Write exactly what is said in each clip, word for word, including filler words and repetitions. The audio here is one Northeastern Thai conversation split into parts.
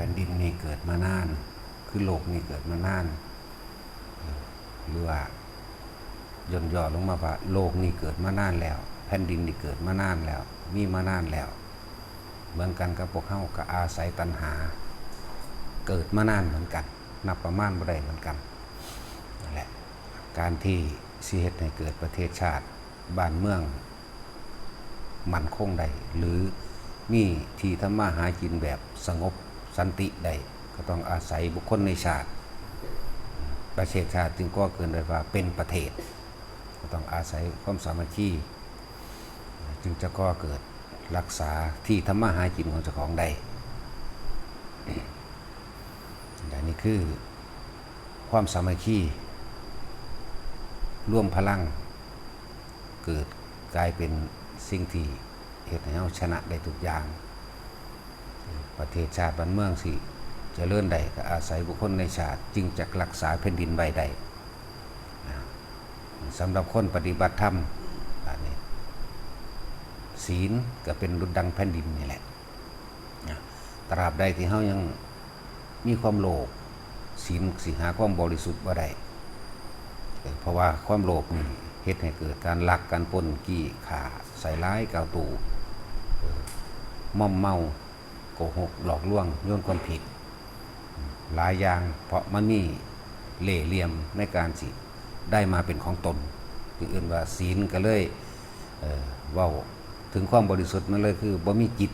ผ่นดินนี่เกิดมานาน คือโลกนี่เกิดมานาน หรือว่าย่นย่อลงมาว่าโลกนี่เกิดมานานแล้ว แผ่นดินนี่เกิดมานานแล้ว มีมานานแล้ว เหมือนกันกับพวกเฮาก็อาศัยตัณหา เกิดมานานเหมือนกัน นับประมาณบ่ได้เหมือนกัน นั่นแหละ การที่สิเฮ็ดให้เกิดประเทศชาติบ้านเมืองมั่นคงได้ หรือมีที่ทำมาหากินแบบสงบสันติได้ ก็ต้องอาศัยบุคคลในชาติ ประเทศชาติจึงก่อเกิดได้ว่าเป็นประเทศ ก็ต้องอาศัยความสามัคคี จึงจะก่อเกิดรักษาที่ทำมาหากินของเจ้าของได้ อันนี้คือความสามัคคี รวมพลัง เกิดกลายเป็นสิ่งที่เฮ็ดให้เฮาชนะได้ทุกอย่าง ประเทศชาติบ้านเมืองสิเจริญได้ก็อาศัยบุคคลในชาติจึงจะรักษาแผ่นดินไว้ได้นะ สำหรับคนปฏิบัติธรรม อันนี้ ศีลก็เป็นดุจดังแผ่นดินนี่แหละนะ ตราบใดที่เฮายังมีความโลภ ศีลสิหาความบริสุทธิ์บ่ได้ เออ เพราะว่าความโลภนี่เฮ็ดให้เกิดการลัก การปล้น จี้ ฆ่า ใส่ร้าย กล่าวตู่ เออ มอมเมา โกหก หลอกลวง โยนความผิด หลายอย่าง เพราะมันมีเล่ห์เหลี่ยมในการสิได้มาเป็นของตน จึงเอิ้นว่าศีลก็เลย เอ่อ เว้าถึงความบริสุทธิ์มันเลยคือบ่มีจิต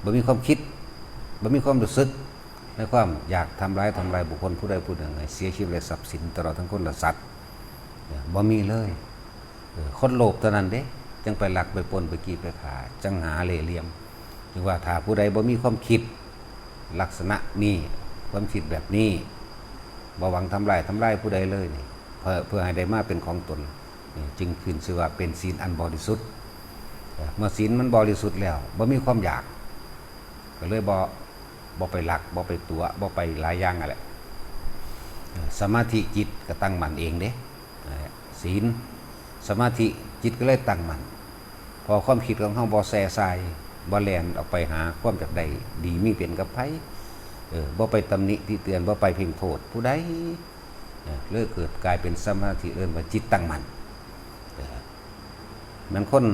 บ่มีความคิด บ่มีความรู้สึกในความอยากทำร้ายทำลายบุคคลผู้ใดผู้หนึ่งให้เสียชีวิตและทรัพย์สินตลอดทั้งคนและสัตว์ เนี่ย บ่มีเลย เออ คนโลภเท่านั้นเด้ จังไปลักไปปล้นไปจี้ไปฆ่า จังหาเล่ห์เหลี่ยม จึงว่าถ้าผู้ใดบ่มีความคิดลักษณะนี้ ความคิดแบบนี้ บ่หวังทำลายทำลายผู้ใดเลยนี่ เพื่อ เพื่อให้ได้มาเป็นของตน นี่จึงขึ้นชื่อว่าเป็นศีลอันบริสุทธิ์ เออ เมื่อศีลมันบริสุทธิ์แล้ว บ่มีความอยาก ก็เลยบ่ บ่ไปลัก บ่ไปตั๋ว บ่ไปหลายอย่างนั่นแหละ เออ สมาธิจิตก็ตั้งมั่นเองเด้ นั่นแหละ ศีล สมาธิ จิตก็เลยตั้งมั่น เพราะความคิดของเฮาบ่แส่ส่าย บ่แล่นออกไปหาความอยากได้ดีมีเป็นกับไผ เออ บ่ไปตำหนิติเตียน บ่ไปเพ่งโทษผู้ใด เออ เลยเกิดกลายเป็นสมาธิ เอิ้นว่าจิตตั้งมั่น เออ แม่นคน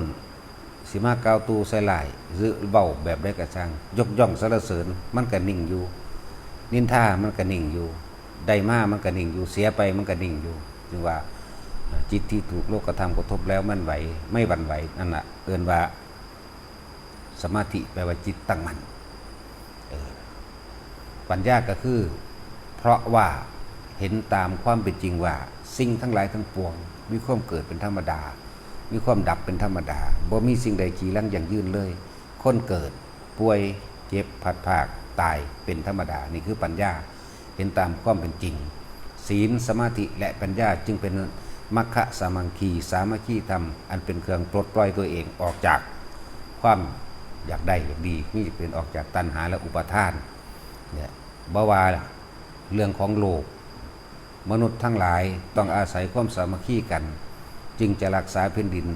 สิมากล่าวตู่ใส่ร้าย หรือเว้าแบบใดก็ช่าง ยกย่องสรรเสริญ มันก็นิ่งอยู่ นินทา มันก็นิ่งอยู่ ได้มามันก็นิ่งอยู่ เสียไปมันก็นิ่งอยู่ จึงว่า จิตที่ถูกโลกธรรมกระทบแล้วมันไหว ไม่หวั่นไหว นั่นน่ะ เอิ้นว่า สมาธิแปลว่าจิตตั้งมั่น เออ ปัญญาก็คือ เพราะว่าเห็นตามความเป็นจริงว่าสิ่งทั้งหลายทั้งปวง มีความเกิดเป็นธรรมดา มีความดับเป็นธรรมดา บ่มีสิ่งใดจีรังยั่งยืนเลย คนเกิด ป่วย เจ็บ พลัดพราก ตาย เป็นธรรมดา นี่คือปัญญา เห็นตามความเป็นจริง ศีล สมาธิ และปัญญาจึงเป็นมัคคะสามังคี สามัคคีธรรม อันเป็นเครื่องปลดปล่อยตัวเองออกจากความอยากได้อยากดี นี่เป็นออกจากตัณหาและอุปาทาน เนี่ย บ่ว่าเรื่องของโลก มนุษย์ทั้งหลายต้องอาศัยความสามัคคีกัน จึงจะรักษาแผ่นดิน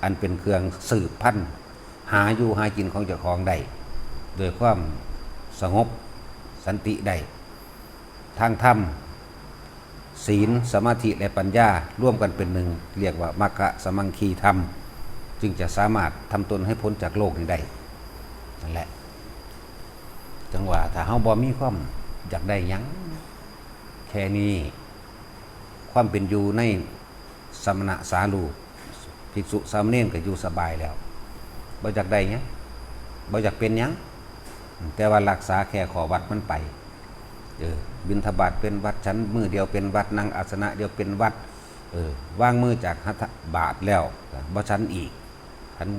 อันเป็นเครื่องสืบพันธุ์ หาอยู่หากินของเจ้าของได้ โดยความสงบสันติได้ ทางธรรม ศีล สมาธิ และปัญญา ร่วมกันเป็นหนึ่ง เรียกว่ามัคคะสามังคีธรรม จึงจะสามารถทำตนให้พ้นจากโลกนี้ได้ นั่นแหละ จังว่าถ้าเฮาบ่มีความอยากได้หยัง แค่นี้ ความเป็นอยู่ในสมณะสาลูก ภิกษุสามเณรก็อยู่สบายแล้ว บ่อยากได้หยัง บ่อยากเป็นหยัง แต่ว่ารักษาแค่ข้อวัดมันไป เออ บิณฑบาตเป็นวัด ฉันมื้อเดียวเป็นวัด นั่งอาสนะเดียวเป็นวัด เออ วางมือจากหัตถบาตรแล้ว บ่ฉันอีก ฉัน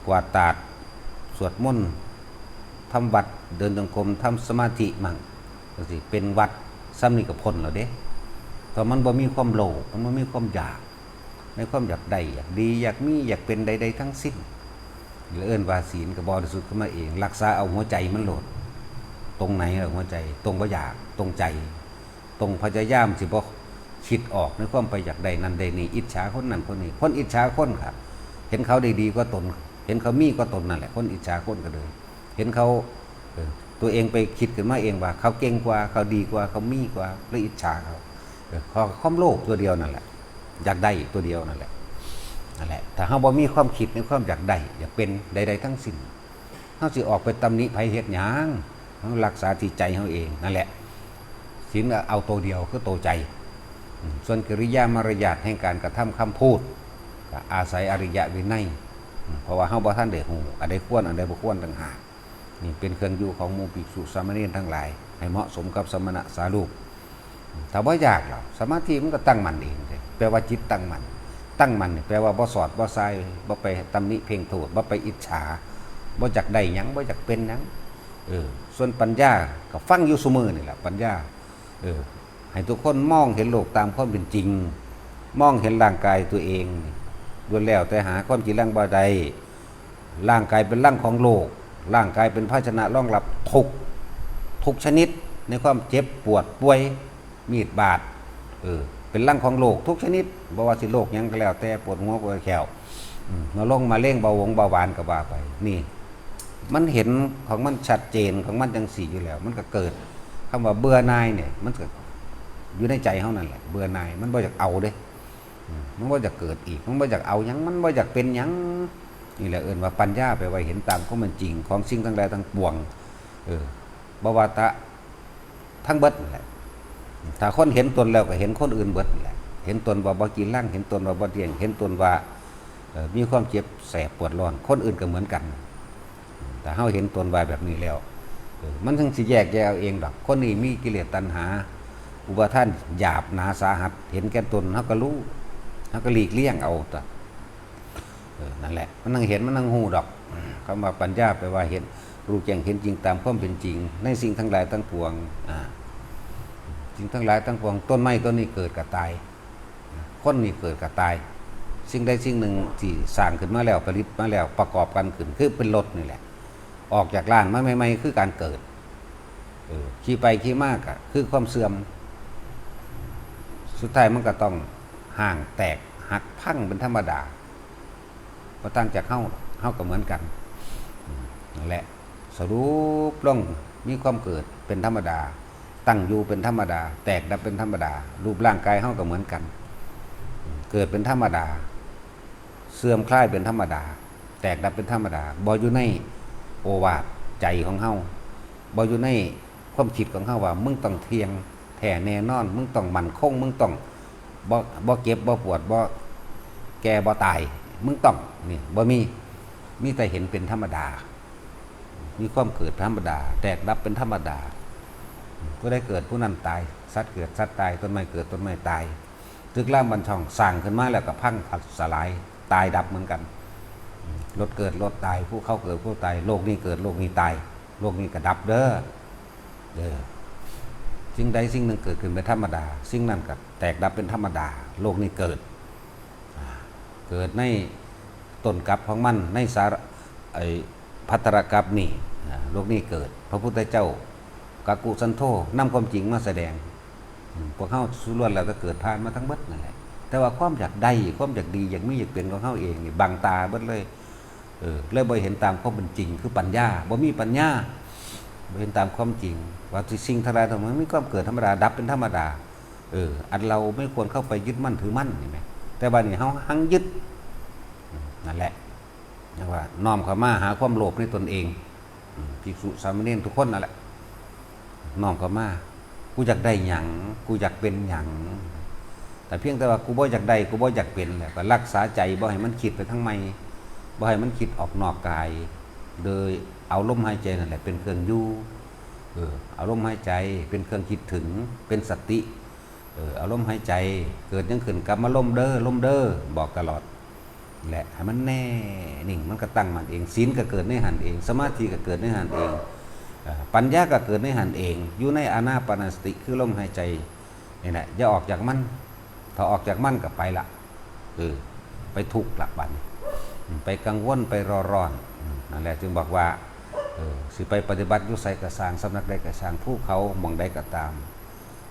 กวาดตาด สวดมนต์ ทำวัด เดินจงกรม ทำสมาธิมั่ง จังซี้ เป็นวัด ส่ำนี้ก็พ้นแล้วเด้ เพราะมันบ่มีความโลภ มันบ่มีความอยาก ในความอยากได้ อยากดี อยากมี อยากเป็นใดๆ ทั้งสิ้น เอิ้นว่าศีลก็บริสุทธิ์ขึ้นมาเอง รักษาเอาหัวใจมันโลด ตรงไหนล่ะหัวใจ ตรงบ่อยาก ตรงใจ ตรงพยายามสิบ่คิดออกในความไปอยากได้นั่นได้นี่ อิจฉาคนนั้นคนนี้ คนอิจฉาคนครับ เห็นเขาได้ดีกว่าตน เห็นเขามีกว่าตนนั่นแหละ คนอิจฉาคนก็เลย เห็นเขา เออ ตัวเองไปคิดขึ้นมาเองว่าเขาเก่งกว่า เขาดีกว่า เขามีกว่า เลยอิจฉาเขา เออ เพราะความโลภตัวเดียวนั่นแหละ อยากได้ตัวเดียวนั่นแหละ นั่นแหละ ถ้าเฮาบ่มีความคิดในความอยากได้ อยากเป็นใดๆทั้งสิ้น เฮาสิออกไปตำหนิไผเฮ็ดหยัง เฮารักษาที่ใจเฮาเองนั่นแหละ ศีลเอาตัวเดียวคือตัวใจ อืม ส่วนกิริยามารยาทแห่งการกระทำคำพูด ก็อาศัยอริยวินัย อืม เพราะว่าเฮาบ่ทันได้ฮู้ อันใดควร อันใดบ่ควรต่างหาก นี่เป็นเครื่องอยู่ของหมู่ภิกษุสามเณรทั้งหลาย ให้เหมาะสมกับสมณะสารูป ถ้าบ่อยากหรอก สมาธิมันก็ตั้งมั่นเองเด้ แปลว่าจิตตั้งมั่น ตั้งมั่นนี่แปลว่าบ่สอดบ่สาย บ่ไปตำหนิเพ่งโทษ บ่ไปอิจฉา บ่อยากได้หยัง บ่อยากเป็นหยัง เออ ส่วนปัญญาก็ฟังอยู่ซุมื้อนี่แหละ ปัญญา เออ ให้ทุกคนมองเห็นโลกตามความเป็นจริง มองเห็นร่างกายตัวเอง ล้วนแล้วแต่หาความจริงบ่ได้ ร่างกายเป็นรังของโรค ร่างกายเป็นภาชนะรองรับทุกข์ ทุกชนิด ในความเจ็บปวดป่วย มีดบาด เออ เป็นรังของโรคทุกชนิด บ่ว่าสิโรคหยังก็แล้วแต่ ปวดหัวปวดแข้ว อืม มาลงมาเร็งเบาหวงเบาหวานก็ว่าไป นี่ มันเห็นของมันชัดเจนของมันจังสี่อยู่แล้ว มันก็เกิดคำว่าเบื่อหน่ายเนี่ย มันก็อยู่ในใจเฮานั่นแหละ เบื่อหน่าย มันบ่อยากเอาเด้ อืม มันบ่อยากเกิดอีก มันบ่อยากเอาหยัง มันบ่อยากเป็นหยัง นี่แหละเอิ้นว่าปัญญา แปลว่าเห็นตามความเป็นจริงของสิ่งทั้งหลายทั้งปวง เออ บ่ว่าแต่ทั้งเบิดนั่นแหละ ถ้าคนเห็นตนแล้วก็เห็นคนอื่นเบิดนั่นแหละ เห็นตนว่าบ่จีรัง เห็นตนว่าบ่เที่ยง เห็นตนว่า เอ่อ มีความเจ็บแสบปวดร้อน คนอื่นก็เหมือนกัน ถ้าเฮาเห็นตนว่าแบบนี้แล้ว เออ มันถึงสิแยกแยะเอาเองดอก คนนี้มีกิเลสตัณหา อุปาทานหยาบหนาสาหัส เห็นแก่ตน เฮาก็รู้ เฮาก็หลีกเลี่ยงเอาตัว เออ นั่นแหละ มันนั่งเห็น มันนั่งฮู้ดอก คำว่าปัญญาแปลว่าเห็น รู้แจ้งเห็นจริงตามความเป็นจริง ในสิ่งทั้งหลายทั้งปวง อ่า สิ่งทั้งหลายทั้งปวง ต้นไม้ต้นนี้เกิดก็ตาย คนนี่เกิดก็ตาย สิ่งใดสิ่งหนึ่งที่สร้างขึ้นมาแล้ว ผลิตมาแล้ว ประกอบกันขึ้น คือเป็นรถนี่แหละ ออกจากร้างมาใหม่ๆ คือการเกิด เออ ขี่ไปขี่มาก็คือความเสื่อม สุดท้ายมันก็ต้องฮ้างแตกหักพังเป็นธรรมดา บ่ต่างจากเฮา เฮาก็เหมือนกัน อืม นั่นแหละ สรุปลง มีความเกิดเป็นธรรมดา ตั้งอยู่เป็นธรรมดา แตกดับเป็นธรรมดา รูปร่างกายเฮาก็เหมือนกัน เกิดเป็นธรรมดา เสื่อมคลายเป็นธรรมดา แตกดับเป็นธรรมดา บ่อยู่ในโอวาทใจของเฮา บ่อยู่ในความคิดของเฮาว่า มึงต้องเที่ยงแท้แน่นอน มึงต้องมั่นคง มึงต้องบ่ บ่เจ็บ บ่ปวด บ่แก่ บ่ตาย มึงต้อง นี่ บ่มี มีแต่เห็นเป็นธรรมดา มีความเกิดธรรมดา แตกดับเป็นธรรมดา ผู้ใดเกิดผู้นั้นตาย สัตว์เกิดสัตว์ตาย ต้นไม้เกิดต้นไม้ตาย ตึกรามบ้านช่องสร้างขึ้นมาแล้วก็พังสลาย ตายดับเหมือนกัน รถเกิดรถตาย ภูเขาเกิดภูเขาตาย โลกนี้เกิดโลกนี้ตาย โลกนี้ก็ดับเด้อ เด้อ สิ่งใดสิ่งหนึ่งเกิดขึ้นเป็นธรรมดา สิ่งนั้นก็แตกดับเป็นธรรมดา โลกนี้เกิด อ่า เกิดในต้นกาบของมัน ในสาระ ไอ้ภัทรกาบนี่ อ่า โลกนี้เกิด พระพุทธเจ้า กักกุสันโธ นำความจริงมาแสดง อืม พวกเฮาส่วนล้วนแล้วก็เกิดผ่านมาทั้งเบิดนั่นแหละ แต่ว่าความอยากได้ ความอยากดี อยากมี อยากเป็นของเฮาเองนี่บังตาเบิดเลย เออ เลยบ่เห็นตามความเป็นจริง คือปัญญา บ่มีปัญญา บ่เห็นตามความจริง ว่าสิ่งทั้งหลายทั้งมวลมีความเกิดธรรมดา ดับเป็นธรรมดา เออ อันเราไม่ควรเข้าไปยึดมั่นถือมั่น เห็นไหม แต่บัดนี้เฮาหังยึด อืม นั่นแหละ เรียกว่าน้อมเข้ามาหาความโลภในตนเอง อืม ภิกษุสามเณรทุกคนนั่นแหละ น้อมเข้ามา กูอยากได้หยัง กูอยากเป็นหยัง แต่เพียงแต่ว่ากูบ่อยากได้ กูบ่อยากเป็นแหละ ก็รักษาใจบ่ให้มันคิดไปทางใหม่ บ่ให้มันคิดออกนอกกาย โดยเอาลมหายใจนั่นแหละเป็นเครื่องอยู่ เออ เอาลมหายใจเป็นเครื่องคิดถึง เป็นสติ เออ เอาลมหายใจ เกิดหยังขึ้นกลับมาลมเด้อ ลมเด้อ บอกตลอด และให้มันแน่นิ่ง มันก็ตั้งมั่นเอง ศีลก็เกิดในหั้นเอง สมาธิก็เกิดในหั้นเอง เอ่อ ปัญญาก็เกิดในหั้นเอง อยู่ในอานาปานสติ คือลมหายใจนี่แหละ อย่าออกจากมัน ถ้าออกจากมันก็ไปละ เออ ไปทุกข์ละบัดนี้ อืม ไปกังวล ไปเร่อร้อน อืม นั่นแหละจึงบอกว่า เออ สิไปปฏิบัติอยู่ไสก็ซ่าง สำนักใดก็ซ่าง ภูเขาหม่องใดก็ตาม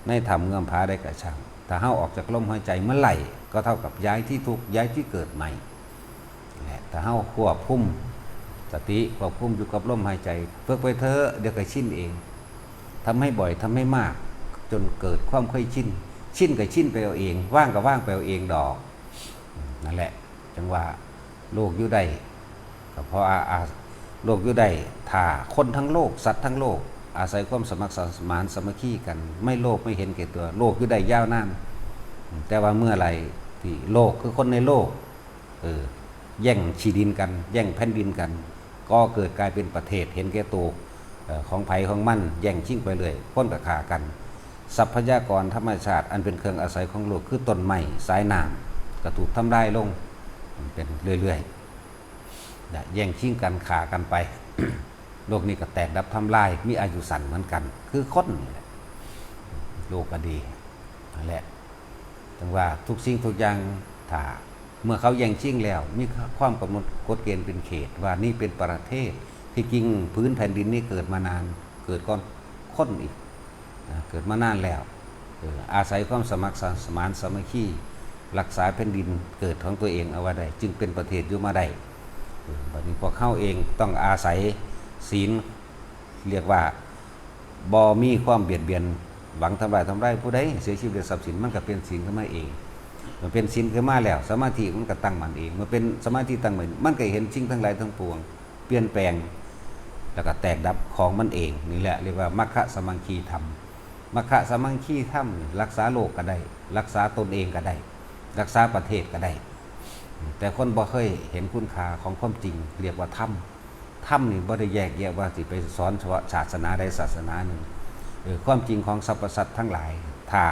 ในถ้ำเงื้อมผาใดก็ซ่าง ถ้าเฮาออกจากลมหายใจเมื่อไหร่ ก็เท่ากับย้ายที่ทุกข์ ย้ายที่เกิดใหม่ และถ้าเฮาควบคุม สติควบคุมอยู่กับลมหายใจ ฝึกไปเถอะ เดี๋ยวก็ชินเอง ทำให้บ่อย ทำให้มาก จนเกิดความเคยชิน ชินก็ชินไปเอาเอง ว่างก็ว่างไปเอาเองดอก นั่นแหละ จังว่าโลกอยู่ได้ ก็เพราะอาอาโลกอยู่ได้ ถ้าคนทั้งโลก สัตว์ทั้งโลก อาศัยความสมัครสมานสามัคคีกัน ไม่โลภไม่เห็นแก่ตัว โลกอยู่ได้ยาวนาน แต่ว่าเมื่อไหร่ที่โลกคือคนในโลก เออ แย่งที่ดินกัน แย่งแผ่นดินกัน ก็เกิดกลายเป็นประเทศเห็นแก่ตัว เอ่อ ของไผของมัน แย่งชิงไปเรื่อย คนก็ฆ่ากัน ทรัพยากรธรรมชาติอันเป็นเครื่องอาศัยของโลก คือต้นไม้ สายน้ำ ก็ถูกทำลายลง มันเป็นเรื่อยๆ นะ แย่งชิงกัน ฆ่ากันไป โลกนี้ก็แตกดับทำลาย มีอายุสั้นเหมือนกัน คือคนนี่แหละ โลกก็ดี นั่นแหละ จังว่าทุกสิ่งทุกอย่าง ถ้าเมื่อเขาแย่งชิงแล้ว มีความกำหนดกฎเกณฑ์เป็นเขต ว่านี่เป็นประเทศ ที่จริงผืนแผ่นดินนี้เกิดมานาน เกิดก่อนคนอีก นะ เกิดมานานแล้ว เออ อาศัยความสมัครสมานสามัคคี รักษาแผ่นดินเกิดของตัวเองเอาไว้ได้ จึงเป็นประเทศอยู่มาได้ เออ บัดนี้พวกเขาเองต้องอาศัยศีล เรียกว่าบ่มีความเบียดเบียน หวังทำลายทำลายผู้ใด เสียชีวิตและทรัพย์สิน มันก็เป็นศีลขึ้นมาเอง มันเป็นศีลขึ้นมาแล้ว สมาธิมันก็ตั้งมั่นเอง มันเป็นสมาธิตั้งมั่น มันก็เห็นสิ่งทั้งหลายทั้งปวง เปลี่ยนแปลง แล้วก็แตกดับของมันเอง นี่แหละเรียกว่ามัคคะสามัคคีธรรม มัคคะสามัคคีธรรม รักษาโลกก็ได้ รักษาตนเองก็ได้ รักษาประเทศก็ได้ แต่คนบ่เคยเห็นคุณค่าของความจริง เรียกว่าธรรม ธรรมนี่บ่ได้แยกแยะว่าสิไปสอนเฉพาะศาสนาใดศาสนาหนึ่ง เออ ความจริงของสรรพสัตว์ทั้งหลาย ถ้า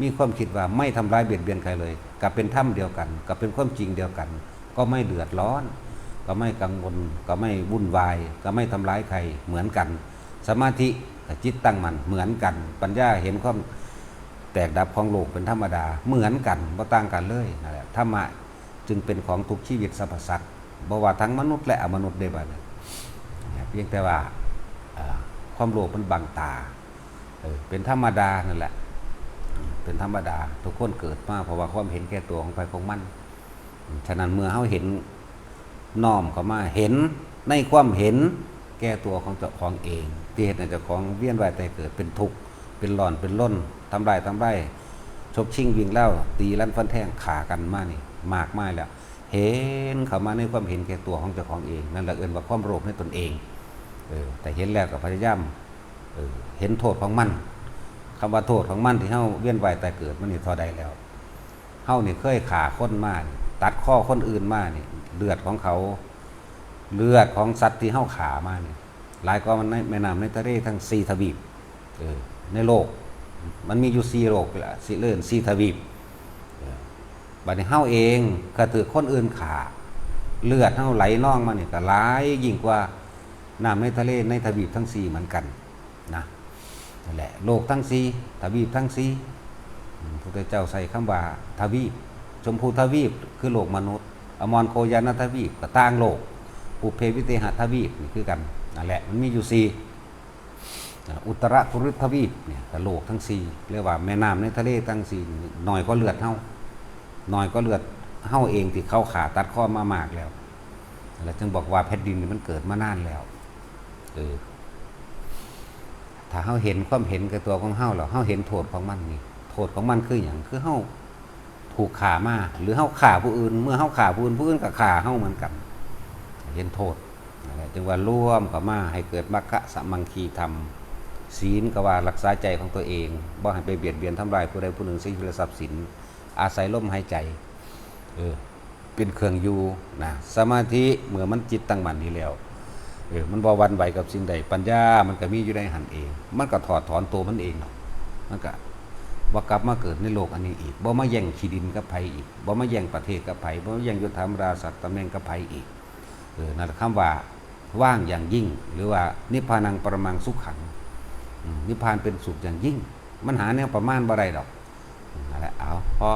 มีความคิดว่าไม่ทำร้ายเบียดเบียนใครเลย ก็เป็นธรรมเดียวกัน ก็เป็นความจริงเดียวกัน ก็ไม่เดือดร้อน ก็ไม่กังวล ก็ไม่วุ่นวาย ก็ไม่ทำร้ายใคร เหมือนกัน สมาธิกับจิตตั้งมั่นเหมือนกัน ปัญญาเห็นความแตกดับของโลกเป็นธรรมดา เหมือนกัน บ่ต่างกันเลย นั่นแหละ ธรรมะจึงเป็นของทุกชีวิตสรรพสัตว์ บ่ว่าทั้งมนุษย์และอมนุษย์ได้บัดนี้ เพียงแต่ว่า เอ่อ ความโลภมันบังตา เออ เป็นธรรมดานั่นแหละ เป็นธรรมดา ทุกคนเกิดมาเพราะว่าความเห็นแก่ตัวของใครของมัน ฉะนั้นเมื่อเฮาเห็น น้อมเข้ามาเห็นในความเห็นแก่ตัวของเจ้าของเอง ที่เฮ็ดให้เจ้าของเวียนว่ายตายเกิด เป็นทุกข์ เป็นร้อน เป็นรน ทำลาย ทำลาย ฉกชิงวิ่งราว ตีรันฟันแทง ฆ่ากันมานี่ มากมายแล้ว เห็นเข้ามาในความเห็นแก่ตัวของเจ้าของเอง นั่นแหละเอิ้นว่าความโลภในตนเอง เออ แต่เห็นแล้วก็พยายาม เออ เห็นโทษของมัน คำว่าโทษของมันที่เฮาเวียนว่ายตายเกิดมานี่เท่าใดแล้ว เฮานี่เคยฆ่าคนมานี่ ตัดคอคนอื่นมานี่ เลือดของเขา เลือดของสัตว์ที่เฮาฆ่ามานี่ หลายกว่าในแม่น้ำในทะเลทั้งสี่ทวีป เออ ในโลก มันมีอยู่สี่โลกนี่ล่ะ สี่ เอิ้นสี่ทวีป เออ บัดนี้เฮาเองก็ถืกคนอื่นฆ่า เลือดเฮาไหลนองมานี่ก็หลายยิ่งกว่าน้ำในทะเลในทวีปทั้งสี่เหมือนกัน นะ นั่นแหละ โลกทั้งสี่ ทวีปทั้งสี่ อืม พุทธเจ้าใช้คำว่าทวีป ชมพูทวีปคือโลกมนุษย์ อมรโคยานทวีปก็ต่างโลก ปุพเพวิเทหทวีปนี่คือกัน นั่นแหละ มันมีอยู่สี่ อ่า อุตรกุรุทวีปเนี่ยก็โลกทั้งสี่ เรียกว่าแม่น้ำในทะเลทั้งสี่นี่น้อยกว่าเลือดเฮา น้อยกว่าเลือดเฮาเองที่เขาฆ่าตัดคอมามากแล้ว แล้วจึงบอกว่าแผ่นดินนี่มันเกิดมานานแล้ว เออ ถ้าเฮาเห็นความเห็นแก่ตัวของเฮาแล้ว เฮาเห็นโทษของมันนี่ โทษของมันคือหยัง คือเฮาถูกฆ่ามา หรือเฮาฆ่าผู้อื่น เมื่อเฮาฆ่าผู้อื่น ผู้อื่นก็ฆ่าเฮาเหมือนกัน เห็นโทษ นั่นแหละ จึงว่ารวมเข้ามาให้เกิดมัคคะสามัคคีธรรม ศีลก็ว่ารักษาใจของตัวเอง บ่ให้ไปเบียดเบียนทำลายผู้ใดผู้หนึ่ง เสียชีวิตและทรัพย์สิน อาศัยลมหายใจ เออ เป็นเครื่องอยู่นะ สมาธิเมื่อมันจิตตั้งมั่นดีแล้ว เออ มันบ่หวั่นไหวกับสิ่งใด ปัญญามันก็มีอยู่ในหั้นเอง มันก็ถอดถอนตัวมันเอง มันก็บ่กลับมาเกิดในโลกอันนี้อีก บ่มาแย่งที่ดินกับไผอีก บ่มาแย่งประเทศกับไผ บ่มาแย่งยศถาบรรดาศักดิ์ตำแหน่งกับไผอีก เออ นั่นแหละคำว่าว่างอย่างยิ่ง หรือว่านิพพานังปรมังสุขัง อืม นิพพานเป็นสุขอย่างยิ่ง มันหาแนวประมาณบ่ได้ดอก อืม นั่นแหละ เอา พอ